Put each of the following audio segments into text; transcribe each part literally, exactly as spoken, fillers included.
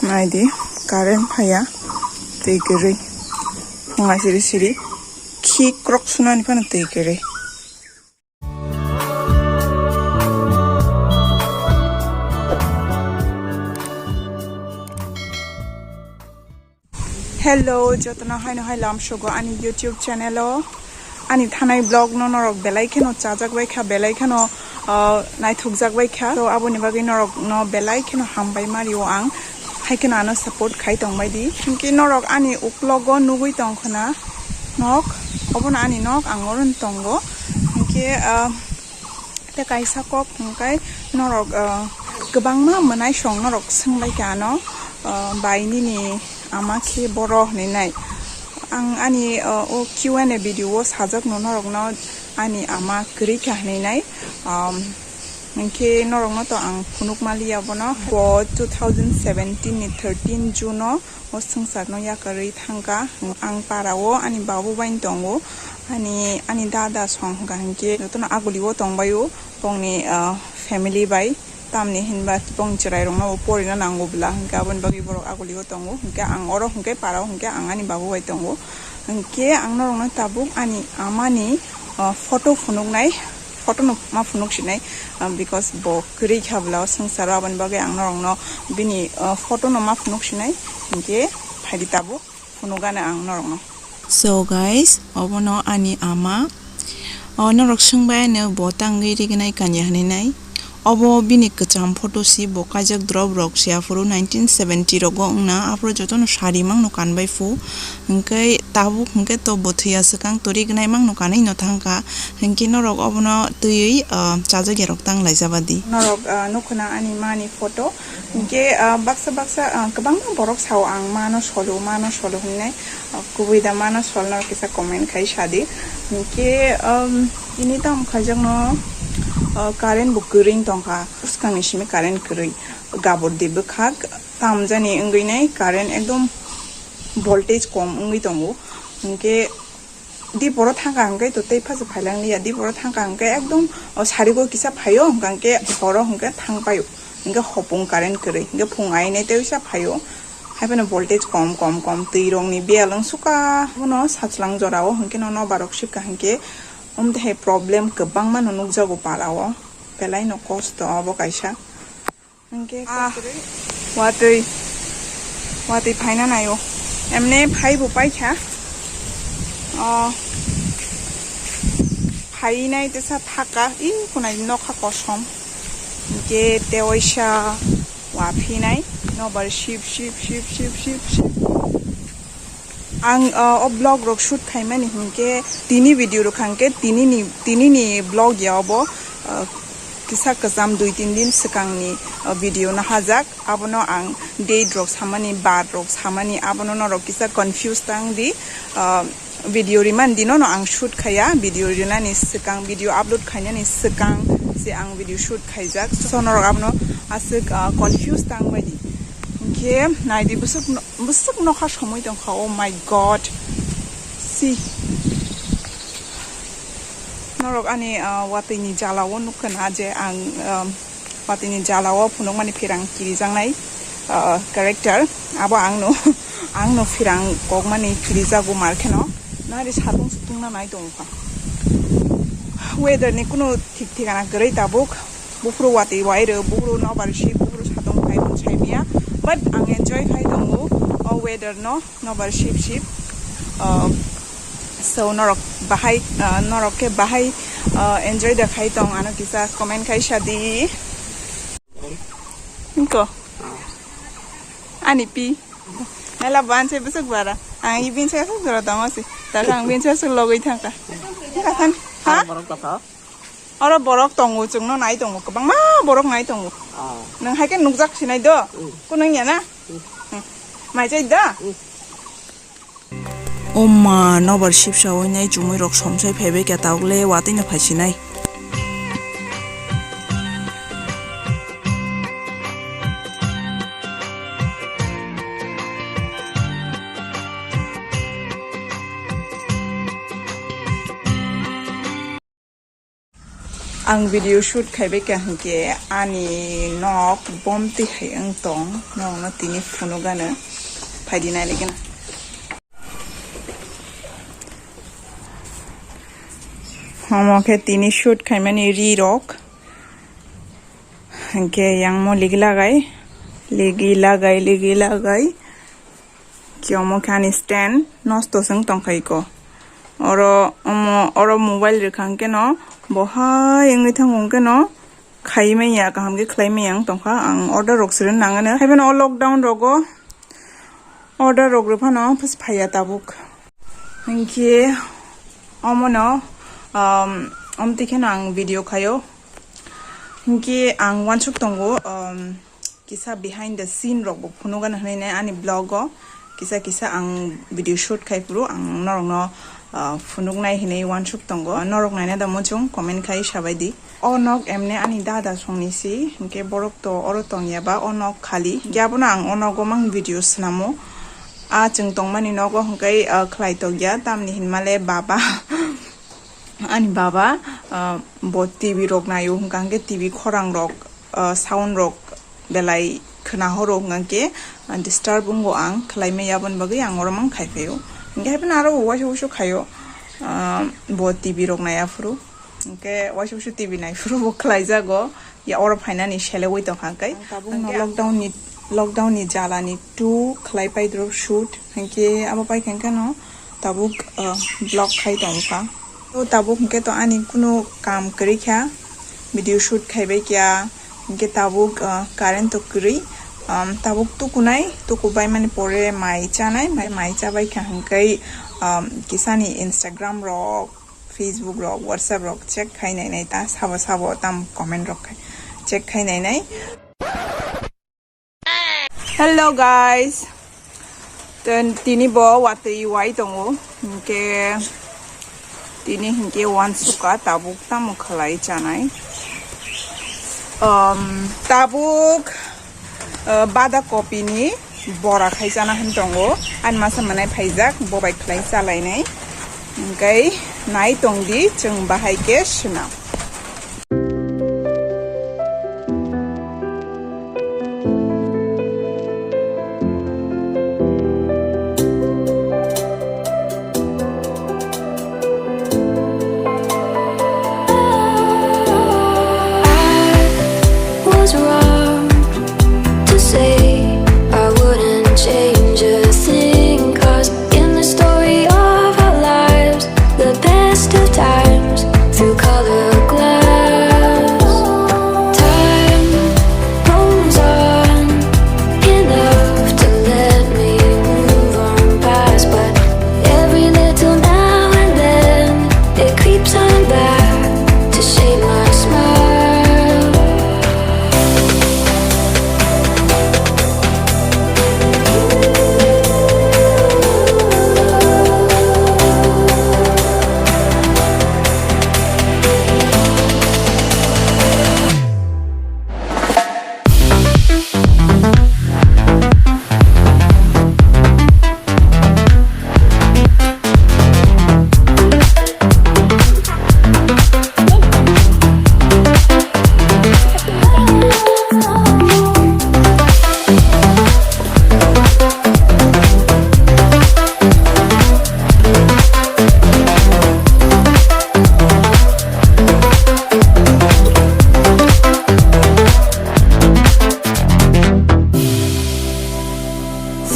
Naidi, current phaiya, twi kwrwi. Phunga siri siri, khi krok sunani phano twi kwrwi. Hello, jotono haino hai lamsogo ani YouTube channel o. Ani thanai vlog no norok belai kheno chajak bai kha, belai kheno, ah, naithokjak bai kha. So, aboni bagwi norok no belai kheno hambai mario ang. Hai kheno ano support khai tongbai di. Hinkhe norok ani uklogo nugwi tong khna nok, obono ani nok, ang oro tongo. Hinkhe, ah, Tei kaisa kok hwnkhe norok, ah, kwbangma mwnaisong norok swngbai kha ano, ah, bai nini ama khe boro hwnwi nai. Ang ani, ah, o Q and A video o sajak no norokno ani ama kwrwi kha hwnwi nai. Um, hinkhe norokno to ang phunuk maliya bono. Bo two thousand seventeen ni thirteen June o o swngcharno yakarwi thangkha. Ang parao ani babu bai tongo, ani, ani dada song hwnkha hinkhe jotono agulio tongbaio, bongni, ah, family bai, tamni hinba bong chwrairokno bo porina nango bwla, hinkhe aboni bagwi borok agulio tongo, hinkhe ang oro hinkhe parao hinkhe ang ani babu bai tongo, hinkhe ang norokno tabuk ani amani, ah, photo phunuknai, photo no ma phunuk sinai, ah, because bo kwrwi kha bwla o swngcharo, aboni bagwi ang norokno bini, ah, photo no ma phunuk sinai, hinkhe phaidi tabuk phunukgani ang norokno. So guys, obono ani ama. O norok swngbai ano bo tangwi rignai kanya hwnwi nai. Obo bini kwcham photo si, bo kaijak drop rok si, aphuru nineteen seventy rogo wngna, aphuru jotono sari mangno kanbai phu. Hinkhe tabuk hinkhe to bo thwiya swkang to rignai mangno kanwi no thangkha. Hinkhe norok obono twiwi, ah, chajakya rok tang laijaba di. Norok, ah, nukhuna ani mani photo. Hinkhe, ah, baksa baksa, ah, kwbangma borok sao ang mano solo, mano solo hinwi. Ah, kubui da mano solno kisa comment khai sadi. Hinkhe, um, ini tamo khaijakno, ah, current bo kwrwi tongkha. Swkangni simi current kwrwi. Gabur di bwkhak tamjani wngwi nai current ekdom voltage kom wngwi tongo. Hinkhe Diporo thangkha hwnkhe to tei phasa phailang liya, diporo thangkha hwnkhe ekdom o sarigo kisa phaio, hwnkha hwnkhe horo hwnkhe thangpaio, hwnkhe hopung current kwrwi, hwnkhe phung ainai tei wisa phaio, haiphano voltage kom kom kom twi rokni biyal wng suka bono sachwlang jorao, hwnkhe no nobar rok sibkha hwnkhe omthe hai problem kwbangma no nukjago parao, belai no kosto obo kaisa. Hwnkhe ah, kwrwi. Watwi, watwi phaina naio. Emne phai bo paikha. O, phainai tesa thaka, i kunai nokha kosom. Hwnkhe tewaisa waphinai, nobar sip, sip, sip. Ang, uh, o vlog rok shoot khaimani hinkhe tini video rok hwnkhe tini ni, tini ni vlog ya obo, uh, kisa kwcham dui tin din swkang ni, uh, video no hajak. Abono ang date rok samani, bar rok samani, abono norok kisa confuse tang di. Uh, video rimani dino no ang shoot khaiya, video rinani swkang, video upload khainani swkang se ang video shoot khaijak. So norok abono aswk, uh, confuse tang bai di. Hinkhe naidi bwswk no, bwswk nokha somoi tongkha, oh my God. Si. Norok ani, ah, watwi ni jala o nukha na je ang, um, watwi ni jala o phunukmani phirang kirijaknai, ah, character. Abo ang no, ang no phirang kokmani kirijago mar kheno. Nari satung sutung na nai tongkha. Weather ni kunu thik thikana kwrwi tabuk. Buphuru watwi wai rw, buphuru nobar si, buphuru satung phai hwn sai maya. But ang enjoy khai tongo o weather no, nobar sip sip. Uh, so norok bahai, uh, norok khe bahai, uh, enjoy da khai tong, ano kisa comment khai sa di. Inko. Ani pi. Nela ban se besok bara. Ang i bin se besok bara tamo si. Tasa ang bin se besok logoi thangka. Kasan. Ha? Borok kotha? Oro borok tongo, chwngno nai tongo, kwbangma borok nai tongo. Ah. Nwng hai khe nukjak sinai do? Mm. Kunung ya na? Mm. Mm. Mai chai da? Mm. O ma, nobar sipsa oinai chumui rok somsai phaibai khe tauk le watwi no phaisinai. Ang video shoot khaibai kha hinkhe ani nok bomti hai wng tong, norokno tini phunukgano phaidi nailaigwna. Omo khe tini shoot khaimani ri rok. Hinkhe yang mo ligi lagai, ligi lagai, ligi lagai. Khe omo khe ani stand nosto se wng tongkha iko. Oro omo, oro mobile rwkha hinkhe no bo hai wngwi thango hinkhe no khaiwi manya, kaham khe khlai manya wng tongkha. Ang order rok se rwna nangani. Haiphano o lockdown rogo order rok rw phano phaiya tabuk. Hinkhe omono, um, omtwi kheno ang video khaio. Hinkhe ang uansuk tongo, um, kisa behind the scene rok bo phunukgana hinwi nai ani vlog o. Kisa kisa ang video shoot khai phuru ang norokno, uh, phunuknai hinwi uansuk tongo. Norok naina da muchung comment khai sabai di. O nok emne ani dada songni si, hinkhe borok to oro tongya ba o nok khali. Hinkhe abono ang o nogo mang video swnamo. A chwng tongmani nogo hinkhe, ah, khlai tokya, tamni hinmale baba, ani baba, ah, bo T V rok naio hinkha hinkhe T V khorang rok, ah, sound rok belai khwnahoro hinkha hinkhe, ah, disturb wngo ang, khlai maya aboni bagwi ang oro mang khai phaio. Hinkhe hapheno aro bo uaisa uaisa khaio, ah, bo T V rok nai aphuru. Hinkhe uaisa uaisa T V nai phuru bo khlai jago. Ya oro phainani selewi tongkha khe. Tabuk no lockdown ni, lockdown ni jala ni two khlai pai drop shoot. Hinkhe abo pai khe no tabuk, ah, vlog khai tongkha. To tabuk hinkhe to ani kunu kam kwrwi kha. Video shoot khaibai kya. Hinkhe tabuk, ah, current to kwrwi. Um, tabuk tukunai, tukubai mani pore mai chanai, mai, mai chabai kha hinkhe, um, kisani Instagram rok, Facebook rok, WhatsApp rok check khai nai nai ta, sabo sabo tam comment rok khai check khai nai nai. Hello guys, ten-, tini bo watwi wai tongo, hinkhe tini hinkhe uansukha tabuk tamo khlai chanai. Um, tabuk uh, bada kopi ni bora khai chana hin tongo. Ani masa manai phaijak, bo bai khlai chalainai. Hinkhe nai tongdi, chwng bahai khe swnam. I was wrong to say I wouldn't change a thing, 'cause in the story of our lives, the best of times through colored glass. Time moves on, enough to let me move on past, but every little now and then it creeps on back to shade my smile.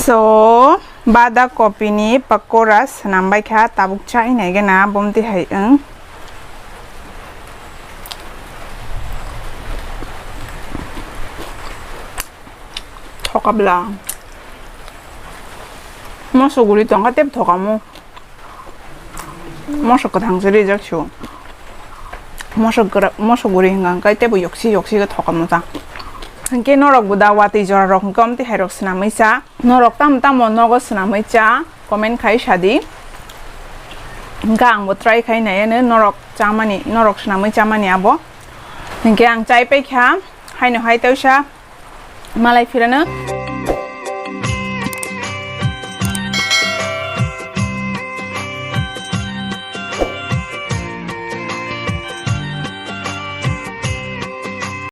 So, bada kopi ni pakora swnam bai kha, tabuk chai nai gana bomti hai wng. Thoka bla. Moso guri tongkha tep thoka mo. Moso kwthang se rijak su. Moso gra-, moso guri hwnka hwnkhe tebo yoksi yoksi khe thoka mo ta. Hwnkhe norok bo da watwi jora rok hwnkhe omtwi hai rok swnamwi cha. Norok tamo tamo nogo swnamwi cha, comment khai sadi. Hwnkhe ang bo try khai nai, norok chamani, norok swnamwi chamani abo. Hwnkhe ang chai pai kha, haino hai tausa malai phirano.